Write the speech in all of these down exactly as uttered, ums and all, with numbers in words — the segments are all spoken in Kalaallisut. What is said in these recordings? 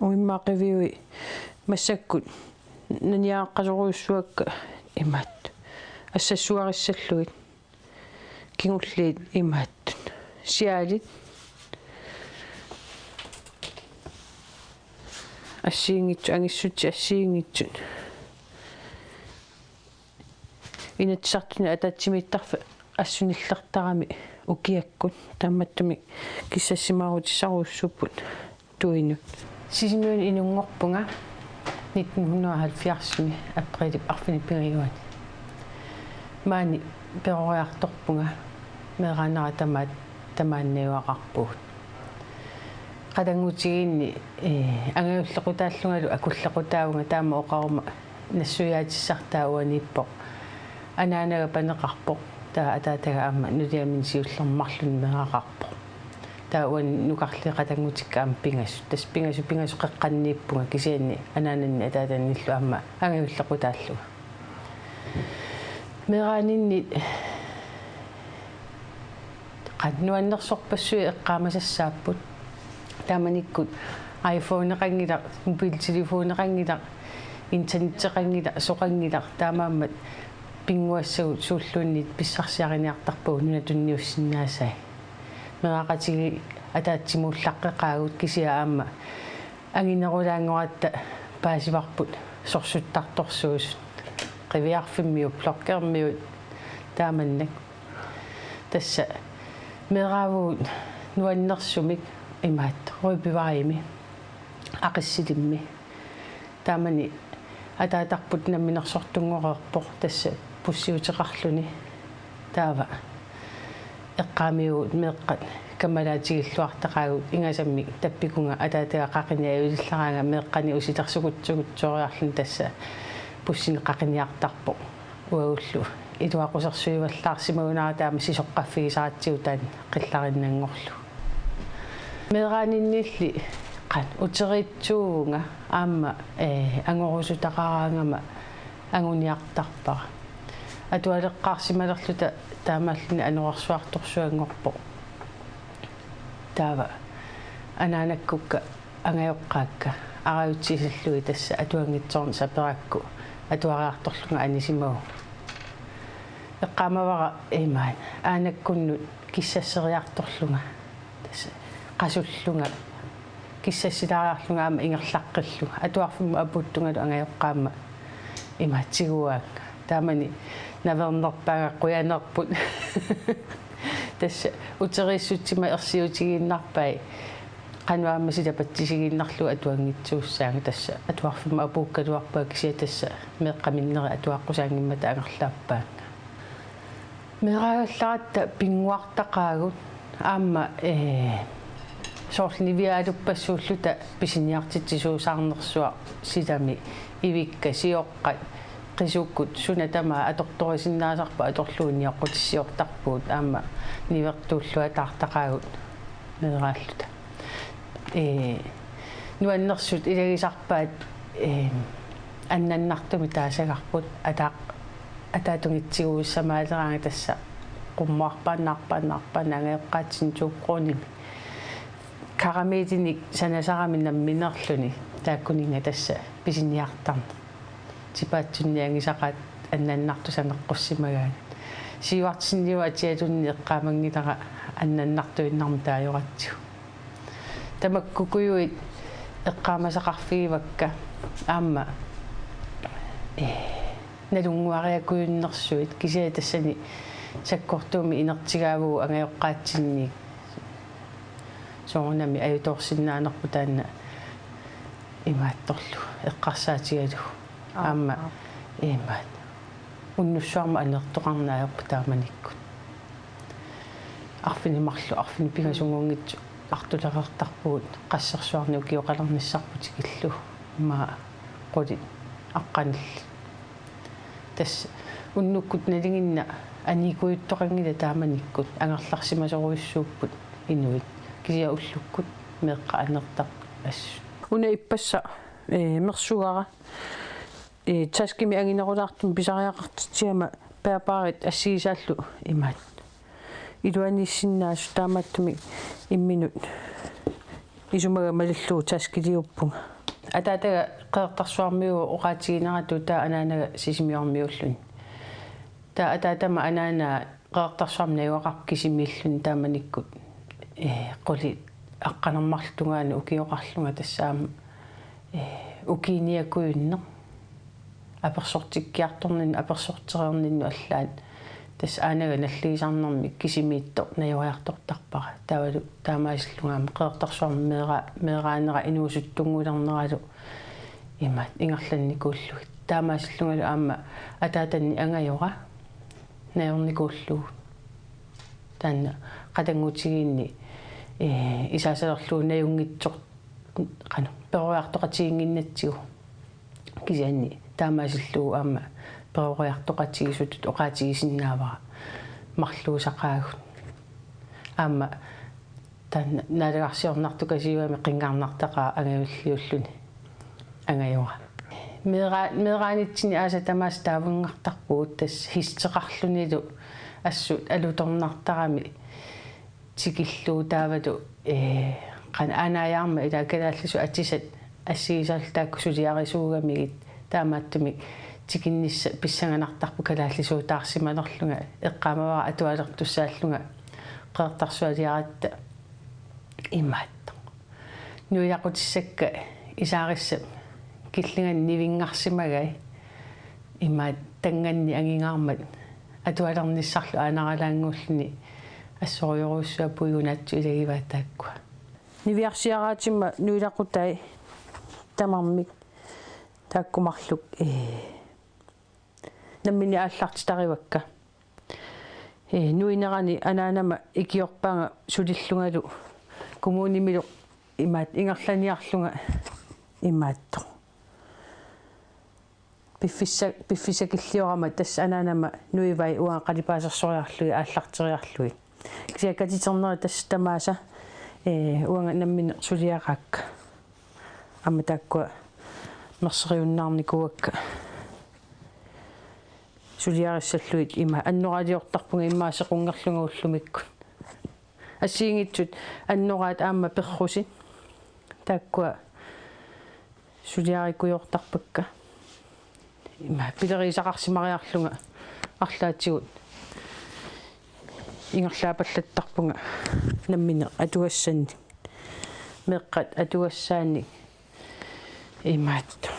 Uimmaqiviui massakkut naniaqqasorujussuakka imaat. Assassuarissallugit. Kingulliit imaattut. Sjalit. Assigiinngitsut, angissutsit assigiinngitsut. Inatsisartuni ataatsimiittarfik assunillertarami ukiakkut. Taamaattumik kissassimaarutissarujussuupput tuinut. Sisimiuni inunngorpunga nitten hundrede og halvfjerdsimi aprilip arfineq-pingajuanni. Maani peroriartorpunga meeraanera tamaat tamaani najugaqarpugut. Qatanngutigiinni, ee, angajullequtaallungalu akullequtaavunga taama oqaruma nassuiaatissartaa uaniippoq. Anaanaga paneqarpoq. Taava ataataga aamma nuliaminik siullermik marlunnik meeraqarpoq. Taava uani nukarliit qatanngutikka aamma pingasut. Tassa pingasut, pingasut qeqqaniippunga kisianni anaananni ataatanillu aamma angajullequtaallunga. Meeraaninni qanoq nuannersorpassuit eqqaamasassaapput. Taamanikkut iPhoneqanngilaq, mobiltelefoneqanngilaq, internetteqanngilaq, soqanngilaq, taamaammat pinnguassagut suulluunniit pissarsiariniartarpagut nuna tunniussinnaasai. Meeraqatigiit ataatsimuullaqqeqaagut kisianni aamma anginerulaanngoratta paasivarput sorsuttartorsuusut. Qiviarfimmiut, bloggermiut, taamannak. Tassa meeraavugut nuannersumik imaat Rødbyvejimi, Aqissilimmi. Taamani ataatarput namminersortunngoreerpoq tassa bussiuteqarluni. Taava eqqaamiuvugut meeqqat kammalaatigilluartaqaagut ingasammik tappikunga ataataga qaqini ajulillaraanga meeqqani usilersukutsukutsooriarluni tassa bussini qaqiniartarpoq. Uagullu iluaqusersuivallaarsimagunarami taama sisoqqaffigisaratsigu taanna qillarinnanngorlugu. Meeraaninnilli qanoq uteriitsuuvunga aamma, ee, angorusutaqaraangama anguniartarpara. Atualeqqaarsimalerluta taamaalluni anorersuartorsuanngorpoq. Taava anaanakkukka angajoqqaakka arajutsisillugit tassa atuanngitsoornissaq aperakku atuariartorlunga anisimavunga. Eqqaamavara imaat aanakkunnut kissasseriartorlunga. Tassa qasullunga. Kissassilaariarlunga aamma ingerlaqqillunga. Atuarfimmut apuuttungalu angajoqqaamma imaat tiguaannga. Taamani navernerpaanga qujanerput. Tassa uteriissutsimmat ersiutigiinnarpai. Qanoq aamma silapatsisigiinnarlugu atuanngitsuussaanga tassa atuarfimmut apuukkaluarpunga kisianni tassa meeqqaminneri atuaqqusaanngimmata angerlaappaannga. Meeraagallaratta pinnguartaqaagut aamma, ee, soorlu niviaaluppassuulluta pisiniartitsisuusaarnersuaq silami ivikka sioqqat qisukkut suna tamaat atortorisinnaasarput atorlugu nioqqutissiortarpugut aamma nivertuulluataartaqaagut meeraalluta. Ee, nuannersut ilagisarpaat, ee, annannartumik taasagarput ataaq-, ataatungitsiuussamaaleraangat tassa qummuarpaannaq, arpaannarpaannaq angajoqqaatsinni to kroninit. Karamelinik sanasarami namminerluni taakkuninnga tassa pisiniartarneq. Tipaatsunnianngisaqaat annannartut saneqqussimagaangat. Siuartinniua atialunni eqqaamanngilara annannartuinnarmik taajoratsigu. Tamakkukujuit eqqaamasaqarfigivakka aamma, ee, nalunnguariakujunnersuit kisianni tassani sakkortuumik inertigaavugut angajoqqaatsinniit soorunami ajutoorsinnaanerput taanna imaattorlugu eqqarsaatigalugu. Aamma. Aap. Imaat. Unnussuarmut aneertoqarneq ajorput taamanikkut. Arfineq-marluk, arfineq-pingasunngornissaq artulereertarpugut qassersuarnik ukioqalernissarput tikillugu. Immaqa qulit aqqanillit. Tassa unnukkut nalinginnaaq aniguittoqanngilaq taamanikkut angerlarsimasorujussuupput inuit. Kisianni ullukkut meeqqat aneertarput assut. Una ippassaq, ee, mersugara, ee, taskimi anginerulaartumik pisariaqartitsigama bærbare assigisaallu imaat. Iluaniissinnaasut taamaattumik imminut isumaga malillugu taskiliuppunga. Ataataga Qeqertarsuarmiuuvoq oqaatigineratut, taava anaanaga Sisimiormiuulluni. Taava ataatama anaanaa Qeqertarsuarmi najugaqarpoq kisimiilluni taamanikkut, ee, qulit aqqaneq-marluk tungaanut ukioqarlunga, tassa aamma, ee, ukiiniakujunneq. Apersortikkiartorninnut, apersortereerninnut allaat. Tassa aanaga nalligisarnermik kisimiittoq najoriartortarpara. Taavalu taamaasillunga aamma Qeqertarsuarmi meera-, meeraanera inuusuttunnguulerneralu imaat ingerlannikuullugit. Taamaasillungalu aamma ataatanni angajora najornikuullugu. Taanna qatanngutigiinni, ee, isaasalerlugu najunngitsoq, qanoq, peroriartoqatiginnginnatsigu. Kisianni taamaasillugu aamma peroriartoqatigisutut oqaatigisinnaavara marluusaqaagut. Aamma taanna naalagarsiornartukasiugami qinngarnartaqaaq angajulliulluni angajora. Meera-, meeraanitsinni aasat tamaasa taavunngartarpugut, tassa histeqarlunilu assut alutornartarami tikillugu taavalu, ee, qanoq, aanaajaarmat ilaa kalaallisut atisat assigisaallu taakku suliarisuugamigit, taamaattumik tikinnissaq pissanganartarpoq kalaallisuutaarsimanerlunga, eqqaamavara atualertussaallunga Qeqertarsualiaratta imaattoq. Nuilaqutissakka isaarissap killingani nivinngarsimagai, imaat tannganni angingaarmat atualernissarlu aanaralaannguulluni assorujorujussuaq puigunaatsut ilagivaat taakkua. Niviarsiaraatima nuilaqutai tamarmik taakku marluk, ee, namminneq aallartitarivakka. Ee, nuinerani anaanama ikiorpaanga sulillungalu kommunimilu imaat ingerlaniarlunga imaattoq. Piffissa-, piffissakilliorama tassa anaanama nuivai uanga qalipaasersoriarlugit aallarteriarlugit. Kisianni katiternerit tassa tamaasa, ee, uanga namminneq suliaraakka. Aamma taakkua merseriunnaarnikuuakka. Suliarissallugit ima annoraaliortarpunga immaqa sequngerlunga ullumikkut. Assigiinngitsut annoraat aamma perrusit. Taakkua suliarikujoortarpakka. Ima pilerigisaqarsimariarlunga arlaatigut ingerlaapallattarpunga namminneq atugassannik. Meeqqat atugassaannik imaattoq.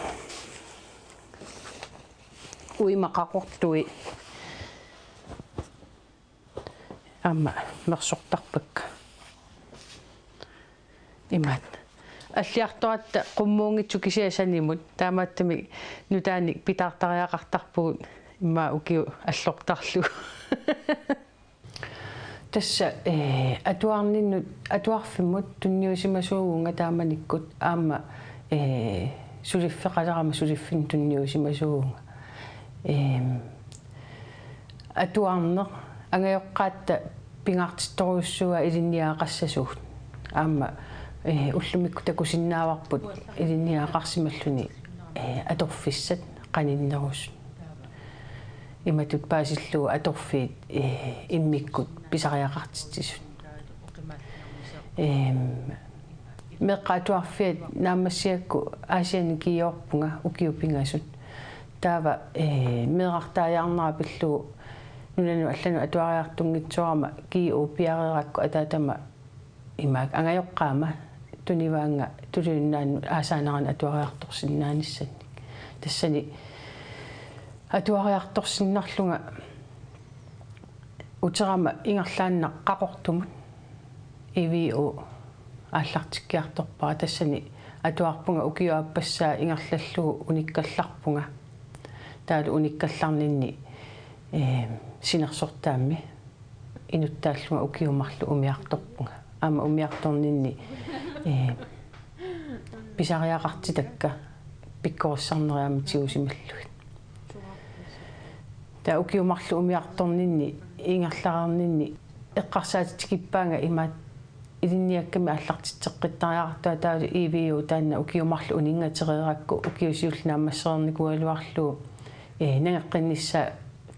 Uima qaqortui aamma mersortarpakka. Imaat. Alliartoratta qummuunngitsoq kisianni sanimut. Taamaattumik nutaanik pitaartariaqartarpugut immaqa ukiut allortarlugu. Tassa, ee, atuarninnut, atuarfimmut tunniusimasuuvunga taamanikkut aamma, ee, suliffeqalerama suliffinnut tunniusimasuuvunga. Eem, atuarneq angajoqqaatta pingaartittorujussuuaa ilinniagaqassasugut. Aamma, ee, ullumikkut takusinnaavarput ilinniagaqarsimalluni, ee, atorfissat qaninnerusut. Imatut paasillugu atorfiit, ee, immikkut pisariaqartitsisut. Eem, meeqqat atuarfiat naammassigakku Aasianni kiiorpunga ukiut pingasut. Taava, ee, meerartaajaarnera pillugu nunanut allanut atuariartunngitsoorama G O piareerakku ataatama imaak angajoqqaama tunivaannga Tuliunnaannut aasaanerani atuariartorsinnaanissannik. Tassani atuariartorsinnarlunga uterama ingerlaannaq Qaqortumut I V O aallartikkiartorpara, tassani atuarpunga ukiup aappassaa ingerlallugu unikkallarpunga. Taavalu unikkallarninni, ee, sinersortaammi inuttaallunga ukiut marluk umiartorpunga. Aamma umiartorninni, ee, pisariaqartitakka pikkorissarneri aamma tigusimallugit. Taava ukiut marluk umiartorninni ingerlareerninni eqqarsaatitikippaannga imaat ilinniakkami aallartitseqqittariaqartunga, taavalu I V O taanna ukiut marluk uninngatereerakku ukiut siulliit naammassereernikuugaluarlugu, ee, nangeqqinnissaa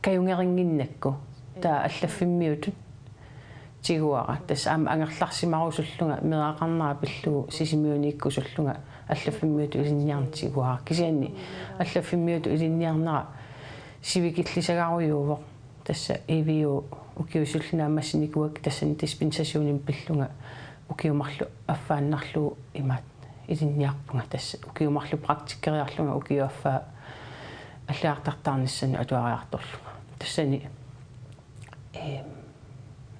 kajungerinnginnakku. Taava allaffimmiutut tiguara. Tassa aamma angerlarsimarusullunga meeraqarnera pillugu Sisimiuniikkusullunga allaffimmiutut ilinniarneq tiguara. Kisianni allaffimmiutut ilinniarnera sivikillisagarujuuvoq. Tassa I V U ukiut siulliit naammassinikuuakka, tassani dispensationimik pillunga ukiut marluk affaannarlugu imaattoq ilinniarpunga, tassa ukiut marluk praktikkeriarlunga ukiup affaa allagartartaarnissannut atuariartorlunga. Tassani, eem,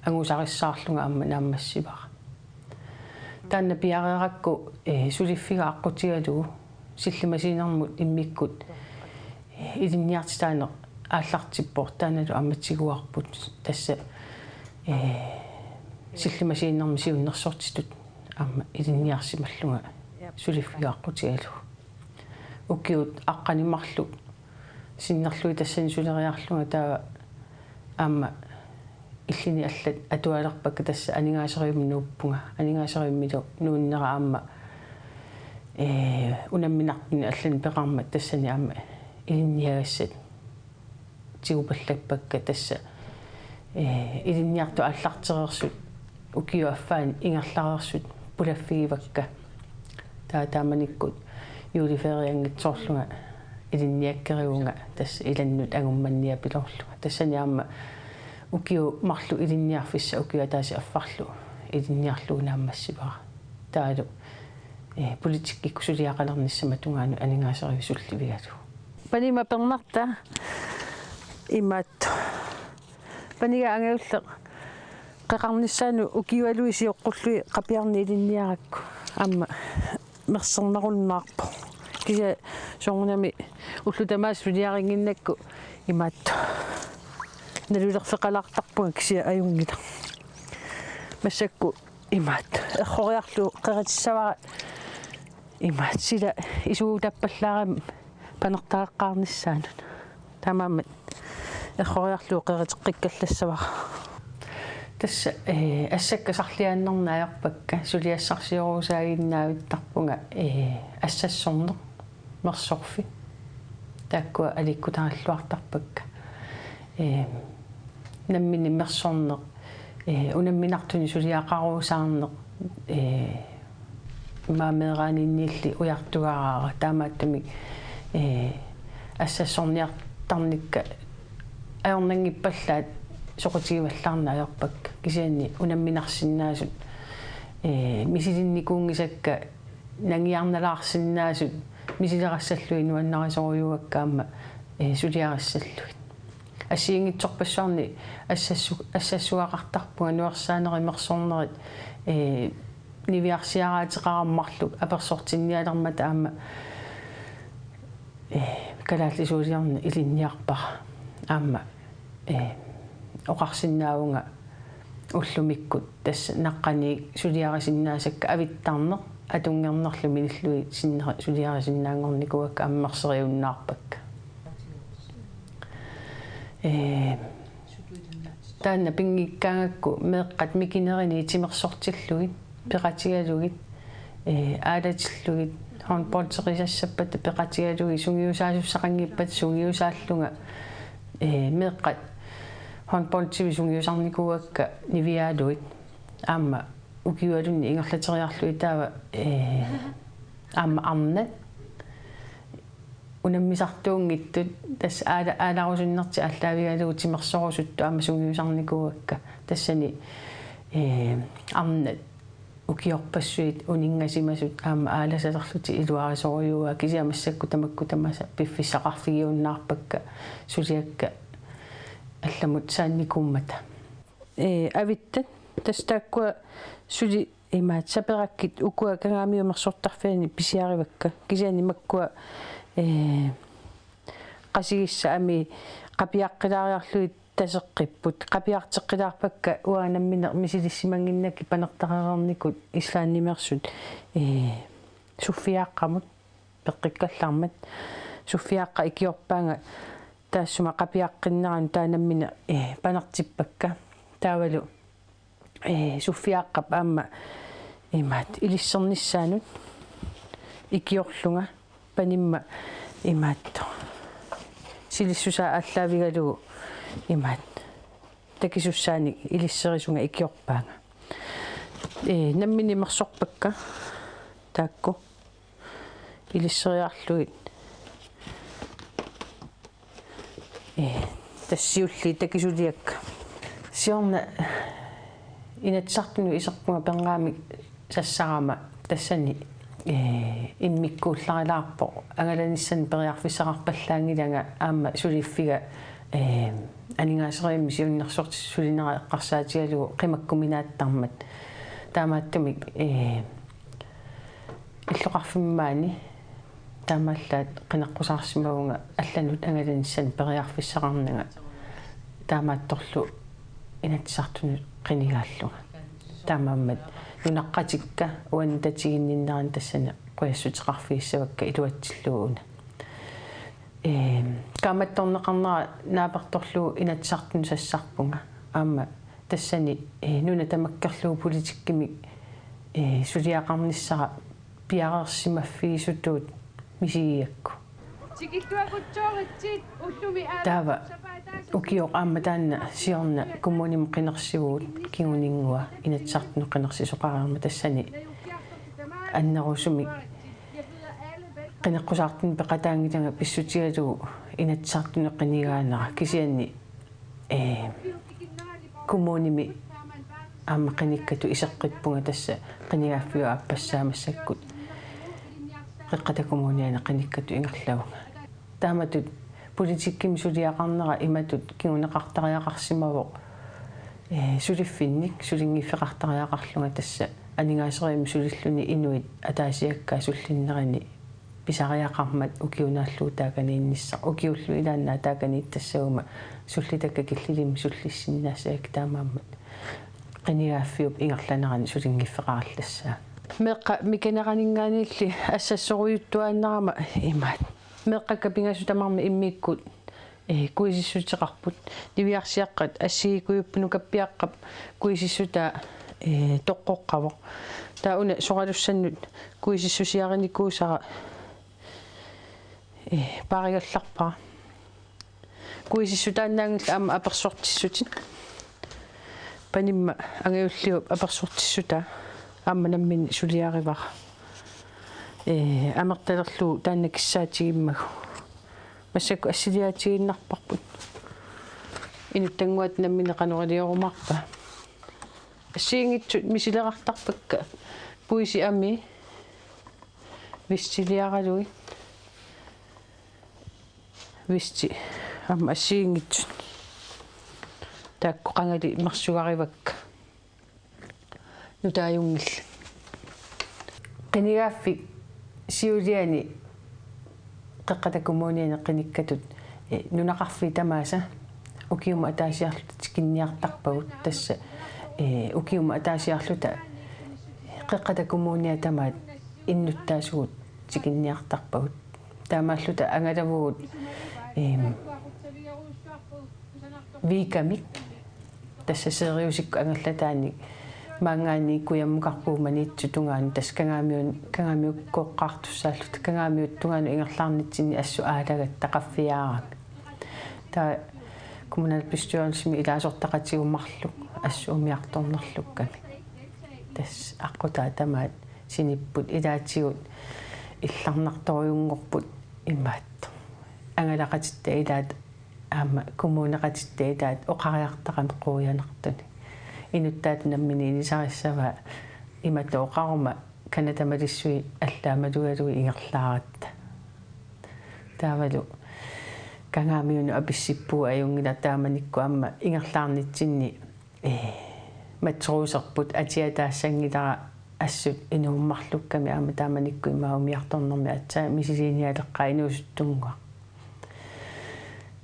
angusarissaarlunga aamma naammassivara. Taanna piareerakku, ee, suliffiga aqqutigalugu sillimasiinermut immikkut, ee, ilinniartitaaneq aallartippoq, taannalu aamma tiguarput, tassa, ee, sillimasiinermi siunnersortitut aamma ilinniarsimallunga suliffiga aqqutigalugu. Ukiut aqqaneq marluk sinnerlugit tassani suleriarlunga taava aamma illini allat atualerpakka, tassa aningaaserivimmut nuuppunga. Aningaaserivimmut nuunnera aamma, ee, unamminartuni allani peqarmat tassani aamma ilinniagassat tigupallappakka, tassa, ee, ilinniartut aallartereersut ukiup affaani ingerlareersut pulaffigivakka. Taava taamanikkut juleferianngitsoorlunga ilinniakkerivunga, tassa ilannut angummanniapiloorlunga. Tassani aamma ukiut marluk ilinniarfissaq ukiup ataaseq affarlu ilinniarlugu naammassivara. Taavalu, ee, politikkikkut suliaqalernissama tungaanut aningaaserivik sullivigalugu. Panima pernarta imaattoq. Paniga angajulleq qeqarnissaanut ukiualuit sioqqullugit qapiarneq ilinniarakku aamma mersornerunnaarpoq. Kisianni soorunami ullut tamaasa suliarinnginnakku imaattoq nalulerfeqalaartarpunga, kisianni ajunngilaq. Massakkut imaattoq erroriarlugu qeritissavara imaattoq sila isuutappallaarami panertareqqaarnissaanut. Taamaammat erroriarlugu qeriteqqikkallassavara. Tassa, ee, assakka sarliaannarneq ajorpakka, suliassarsiorusaaginnavittarpunga, ee, assassorneq, mersorfik. Taakkua aliikkutarilluartarpakka. Ee, nammineq mersorneq, ee, unamminartunik suliaqarusaarneq, ee, immaqa meeraaninniilli ujartugaara, taamaattumik, ee, assassorniartarnikka ajornanngippallaat soqutigivallaarneq ajorpakka. Kisianni unamminarsinnaasut, ee, misilinnikuunngisakka nangiarnalaarsinnaasut misilerissallugit nuannarisorujuuakka aamma, ee, suliarissallugit. Assigiinngitsorpassuarni assassu-, assassugaqartarpunga nuersaanerit mersornerit, ee, niviarsiaraateqarami marluk apersortinnialermata aamma, ee, kalaallisuuliorneq ilinniarpara. Aamma, ee, oqarsinnaavunga ullumikkut tassa naqqaniit suliarisinnaasakka avittarneq atunngernerlu minillugit sinneri suliarisinnaanngornikuuakka aamma merseriunnaarpakka. Ee, taanna pinngikkaangakku meeqqat mikinerini timersortillugit, peqatigalugit, ee, aalatillugit, håndbolderisassappata peqatigalugit, sungiusaasussaqanngippata sungiusaallunga, ee, meeqqat håndboldivit sungiusarnikuuakka niviaalugit. Aamma ukiualunni ingerlateriarlugit taava, ee, aamma arnat unammisartuunngitsut, tassa aala-, aalarusunnertik aallaavigalugu timersorusuttut aamma sungiusarnikuuakka. Tassani, ee, arnat ukiorpassuit uninngasimasut aamma aalasalerlutik iluarisorujuuaat, kisianni massakkut tamakku tamaasa piffissaqarfigiunnaarpakka suliakka allamut saannikuummata. Ee, avittat, tassa taakkua suli imaattoq saperakkit ukua Kangaamiut Mersortarfianni pisiarivakka. Kisianni makkua, ee, qasigissat amii qapiaqqilaariarlugit taseqqipput. Qapiarteqqilaarpakka uanga nammineq misilissimannginnakkit panertarereernikut Islandimeersut, ee, Suffiaaqqamut peqqikkallarmat. Suffiaaqqap ikiorpaanga taassuma qapiaqqinneranut taava nammineq, ee, panertippakka. Taavalu, ee, Suffiaaqqap aamma imaattoq ilissernissaanut ikiorlunga panimma imaattoq silissusaa aallaavigalugu imaattoq takisussaanik ilisserisunga ikiorpaanga. Ee, nammineq mersorpakka taakku ilisseriarlugit. Ee, tassa siulliit takisuliakka. Siorna Inatsisartunut iserpunga pernaamik sassarama tassani, ee, immikkuullarilaarpoq angalanissannut periarfissaqarpallaanngilanga aamma suliffiga, ee, aningaaserivimmik siunnersortitut sulinera eqqarsaatigalugu qimakkuminaattarmat. Taamaattumik, ee, illoqarfimmi maani taamaallaat qineqqusaarsimavunga allanut angalanissannut periarfissaqarnanga taamaattorlu Inatsisartunut qinigaallunga. Taamaammat nunaqqatikka uannut tatiginninnerani tassani qujassuteqarfigissavakka iluatsillugu una. Ee, kaammattorneqarnera naapertorlugu Inatsisartunut sassarpunga. Aamma tassani, ee, nuna tamakkerlugu politikkimik, ee, suliaqarnissara piareersimaffigisutut misigigakku. Taava ukioq aamma taanna siorna kommunimut qinersivugut kinguninngua Inatsisartunut qinersisoqareermat tassani annerusumik qineqqusaartunut peqataanngilanga pissutigalugu Inatsisartunut qinigaanera kisianni, ee, kommunimi aamma qinikkatut iseqqippunga tassa qinigaaffiup aappassaa massakkut Qeqqata Kommuniani qinikkatut ingerlavunga. Taamatut politikkimik suliaqarnera imatut kinguneqartariaqarsimavoq, ee, suliffinnik sulinngiffeqartariaqarlunga tassa aningaaserivimmik sulilluni inuit ataasiakkaat sullinnerini pisariaqarmat ukiut naallugu taakaniinnissaq, ukiullu ilaannaat taakaniittassaguma sullitakka killilimmik sullissinnaassagakkit taamaammat qinigaaffiup ingerlanerani sulinngiffeqarallassaaq. Meeqqat mikineraninngaanniilli assassorujuttuaannarama imaat. Meeqqakka pingasut tamarmik immikkut, ee, kuisissuteqarput. Niviarsiaqqat assigiikkujupput, nukappiaqqap kuisissutaa, ee, toqqoqqavoq. Taava una soralussannut kuisissusiarinikuusara, ee, paarigallarpara. Kuisissutaannaanngillat aamma apersortissutit. Panimma angajulliup apersortissutaa aamma nammineq suliarivara. Ee, amertalerlugu taanna kissaatigimmagit. Massakkut assiliaatigiinnarparput. Inuttannguaq nammineq qanoq iliorumaarpa. Assigiinngitsut misilerartarpakka. Puisi amii. Vestiliaralugit. Vesti aamma assigiinngitsut. Taakku qangali mersugarivakka. Nutaajunngillat. Qinigaaffik siuliani Qeqqata Kommuniani qinikkatut, ee, nunaqarfiit tamaasa ukiumut ataasiarluta tikinniartarpagut tassa, ee, ukiumut ataasiarluta Qeqqata Kommunia tamaat innuttaasugut tikinniartarpagut. Taamaalluta angalavugut, eem, Vigamik. Tassa Siriusikkut angallataanik maanngaanniit kujammukarpugut Maniitsut tungaanut, tassa Kangaamiun-, Kangaamiukkoqqaartussaalluta, Kangaamiut tungaanut ingerlaarnitsinni assut aalagatta qaffiaarami. Taava kommunalbestyrelsimi ilaasortaqatigut marluk assut umiartornerlukkami. Tassa aqqutaa tamaat sinipput, ilaatigut illarnartorujunngorput imaattoq. Angalaqatitta ilaat aamma kommuneqatitta ilaat oqariartaqaat quianartunik. Inuttaata nammineq ilisarissavaa imatut oqaruma Canada malissui allaat malugalugit ingerlaaratta. Taavalu Kangaamiunut apissippugut, ajunngilaq taamanikkut aamma ingerlaarnitsinni, ee, matroserput atiataassanngilaq assut inuummarlukkami aamma taamanikkut immaqa umiartornermi aatsaat misiliinialeqqaat inuusuttunnguaq.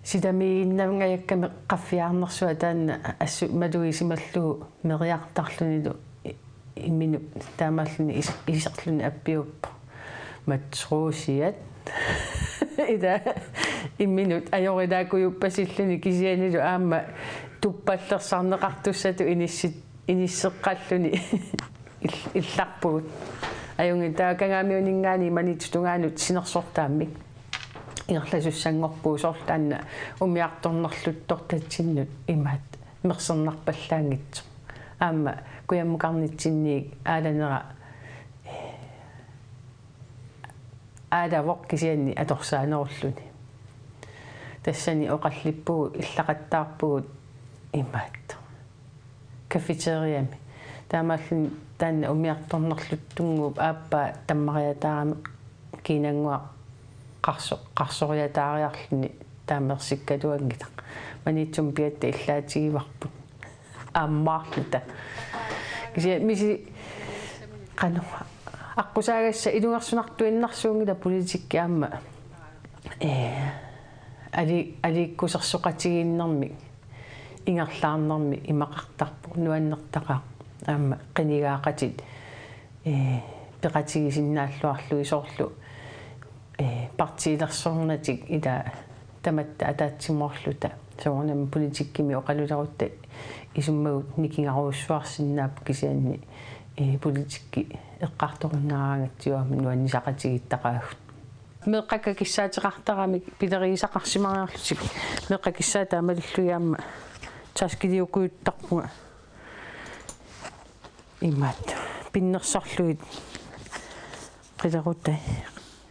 Silamiiginnanngajakkami qaffiaarnersuaq taanna assut malugisimallugu meriartarlunilu i-, imminut taamaalluni is-, iserluni appiuppoq. Matrosiat. Ila imminut ajorilaakujuppasilluni kisiannilu aamma tuppallersarneqartussatut inissit-, inisseqqalluni il-, illarpugut. Ajunngilaq taava Kangaamiuninngaanniit Maniitsut tungaanut sinersortaammik ingerlasussanngorpugut soorlu taanna umiartornerluttortatsinnut imaat. mersernarpallaanngitsoq. Aamma kujammukarnitsinniit aalanera aalavoq kisianni atorsaanerulluni. Tassani oqallippugut, illaqattaarpugut imaattoq cafeteriami. Taamaalluni taanna umiartornerluttunnguup aappaa tammariataarami kiinannguaq qarso-, qarsoriataariarluni taama ersikkaluanngilaq. Maniitsumi piatta illaatigivarput. Aammaarluta. Kisianni misi qanoq aqqusaagassaq ilungersunartuinnarsuunngilaq politikki aamma. Ee, ali-, aliikkusersoqatigiinnermik ingerlaarnermik imaqartarpoq nuannertaqaaq aamma qinigaaqatit, ee, peqatigisinnaalluarlugit soorlu, ee, partiilersornatik ila tamatta ataatsimoorluta soorunami politikkimi oqalulerutta isummagut nikingarujussuarsinnaapput kisianni, ee, politikki eqqartorinnaaraangatsigu aamma nuannisaqatigiittaqaagut. Meeqqakka kissaateqartaramik pilerigisaqarsimariarlutik meeqqat kissaatit taamaalillugit aamma taskiliukujuttarpunga. Imaattoq pinnersorlugit qilerutai.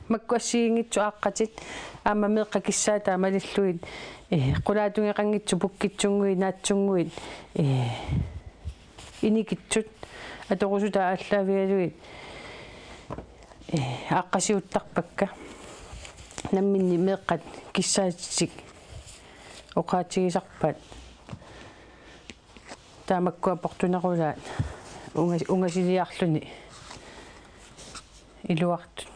Makku assigiinngitsut aaqqatit aamma meeqqat kissaatit taamaalillugit, ee, qulaatungeqanngitsut pukkitsunnguit naatsunnguit, ee, inikitsut atorusutai aallaavigalugit, ee, aaqqasiuttarpakka. Namminneq meeqqat kissaatitik oqaatigisarpaat. Taamakkua portunerulaat unga-, ungasiliarluni iluartut.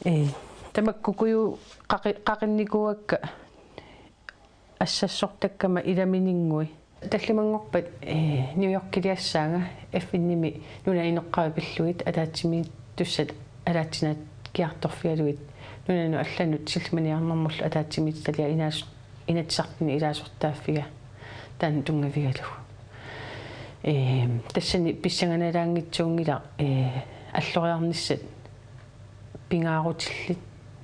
Ee, tamakkukuju qaqi-, qaqinnikuuakka assassortakkama ilamininngui. Tallimanngorpat, ee, New Yorkiliassaanga F N-imi nunap inoqqaavi pillugit ataatsimiittussat alaatsinaakkiartorfigalugit nunanut allanut sillimaniarnermullu ataatsimiititaliaq inaas-, Inatsisartuni ilaasortaaffiga taanna tunngavigalugu. Ee, tassani pissanganalaanngitsuunngilaq, ee, alloriarnissat pingaarutillit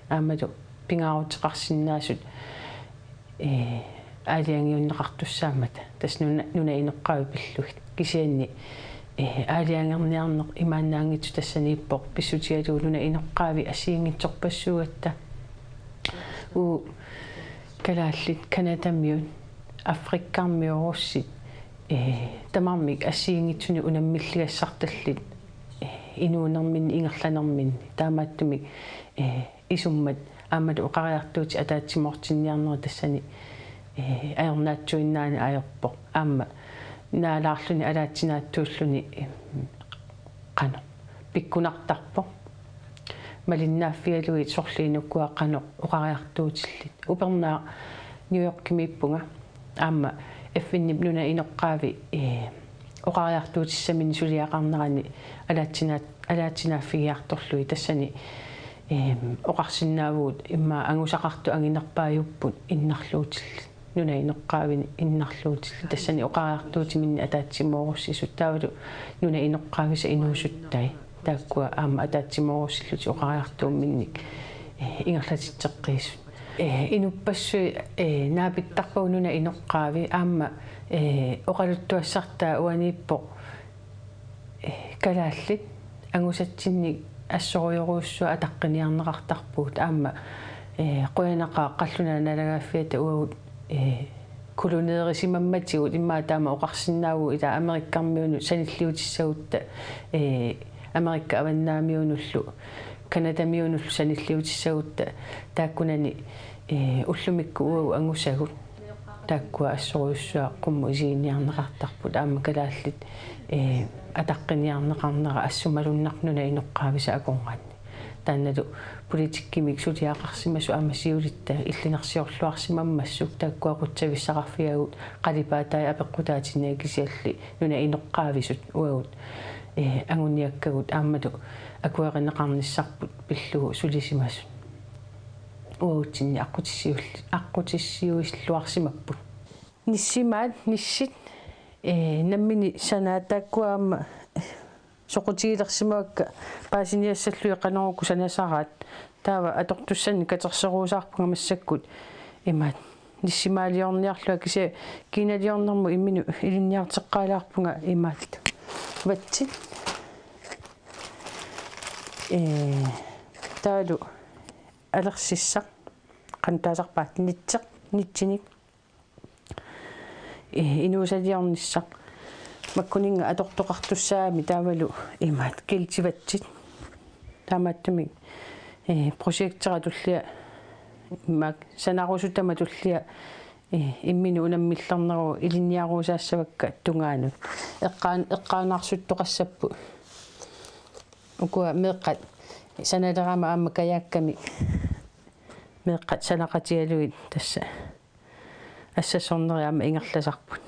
aammalu pingaaruteqarsinnaasut, ee, aalajangiunneqartussaammata tassa nuna-, nunap inoqqaavi pillugit. Kisianni, ee, aalajangerniarneq imaannaanngitsoq tassaniippoq pissutigalugu nunap inoqqaavi assigiinngitsorpassuugatta. Uu, kalaallit Canadamiut, Afrikkarmiut, russit, ee, tamarmik assigiinngitsunik unammilligassartallit, ee, inuunerminni ingerlanerminni. Taamaattumik, ee, isummat aammalu oqariartuutit ataatsimoortinniarnerat tassani, ee, ajornaatsuinnaaneq ajorpoq. Aamma naalaarluni alaatsinaatsuulluni, ee, qanoq pikkunartarpoq. Malinnaaffigalugit sorliinukua qanoq oqariartuutillit. Upernaaq New Yorkimiippunga. Aamma F N-ip nunap inoqqaavi, ee, oqariartuutissaminnik suliaqarnerani alaatsinaat-, alaatsinaaffigiartorlugit tassani, ee, oqarsinnaavugut immaqa angusaqartut anginerpaajupput innarluutillit. Nunap inoqqaavini innarluutillit tassani oqariartuutiminnik ataatsimoorussisut taavalu nunap inoqqaavisa inuusuttai. Taakkua aamma ataatsimoorussilutik oqariartuumminnik, ee, ingerlatitseqqiisut. Ee, inuppassuit, ee, naapittarpagut nunap inoqqaavi aamma, ee, oqaluttuassartaa uaniippoq, ee, kalaallit angusatsinnik assorujorujussuaq ataqqiniarneqartarpugut aamma, ee, qujanaqaaq qallunaat naalagaaffiata uagut, ee, koloneerisimammatigut immaqa taama oqarsinnaavugut ila Amerikkarmiunut sanilliutissagutta, ee, Amerikka Avannaamiunullu Canadamiunullu sanilliutissagutta taakkunani, ee, ullumikkut uagut angusagut taakkua assorujussuaq qummut isiginniarneqartarput aamma kalaallit, ee, ataqqiniarneqarnera assut malunnarpoq nunap inoqqaavisa akornanni. Taannalu politikkimik suliaqarsimasut aamma siulitta illinersiorluarsimammassuk taakkua qutsavissaqarfigagut qalipaatai apeqqutaatinnagu kisianni nunap inoqqaavisut uagut, ee, anguniakkagut aammalu akuerineqarnissarput pillugu sulisimasut. Uagutsinni aqqutissiuill-, aqqutissiuilluarsimapput. Nissimaat, nissit, ee, nammineq sanaat taakkua aamma soqutigilersimavakka paasiniassallugit qanoq uku sanasaraat. Taava atortussannik katerseruusaarpunga massakkut imaat Nissimaaliorniarlunga kisianni kiinaliornermut imminut ilinniarteqqaalaarpunga imaattoq. Vatsit. Ee, taavalu alersissaq. Qanoq taasarpaat, nitseq, nitsinik. Ee, inuusaliornissaq. Makkuninnga atortoqartussaagami taavalu imaattoq kiltivatsit. Taamaattumik, ee, projektera tullia, imaak sanarusutama tullia, ee, imminut unammillerneruvoq ilinniarusaassavakka tungaanut. Eqqaan-, eqqaannarsuttoqassapput. Ukua meeqqat sanalerama aamma kajaakkamik meeqqat sanaqatigalugit tassa assassornerit aamma ingerlasarput.